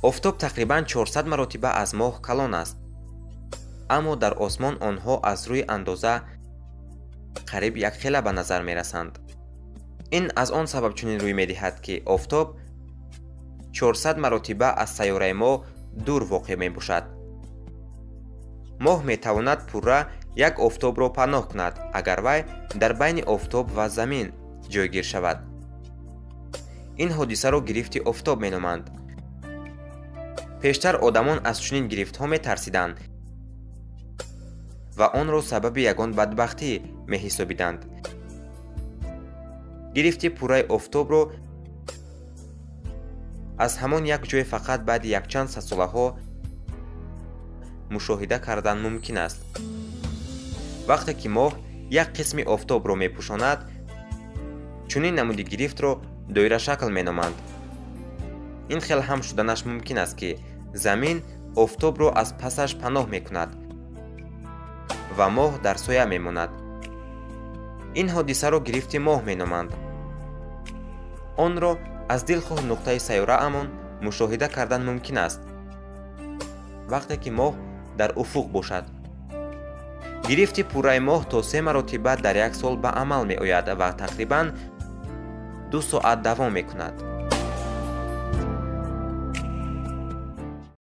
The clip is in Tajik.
Офтоб тақрибан 400 маротиба аз моҳ калон аст, аммо дар осмон онҳо аз рӯи андоза қариб якхела ба назар мерасанд. Ин аз он сабаб чунин рӯй медиҳад, ки офтоб 400 маротиба аз сайёраи мо дур воқеъ мебошад. Моҳ метавонад пурра як офтобро паноҳ кунад, агар вай дар байни офтоб ва замин ҷойгир шавад. Ин ҳодисаро гирифти офтоб меноманд. Пештар одамон аз чунин гирифтҳо метарсиданд ва онро сабаби ягон бадбахтӣ меҳисобиданд. Гирифти пурраи офтобро аз ҳамон як ҷой фақат баъди якчанд садсолаҳо мушоҳида кардан мумкин аст. Вақте ки моҳ як қисми офтобро мепӯшонад, чунин намуди гирифтро доирашакл меноманд. Ин хел ҳам шуданаш мумкин аст, ки замин офтобро аз пасаш паноҳ мекунад ва моҳ дар соя мемонад. Ин ҳодисаро гирифти моҳ меноманд. Онро аз дилхоҳ нуқтаи сайёраамон мушоҳида кардан мумкин аст, вақте ки моҳ дар уфуқ бошад. Гирифти пурраи моҳ то 3 маротиба дар як сол ба амал меояд ва тақрибан 2 соат давом мекунад.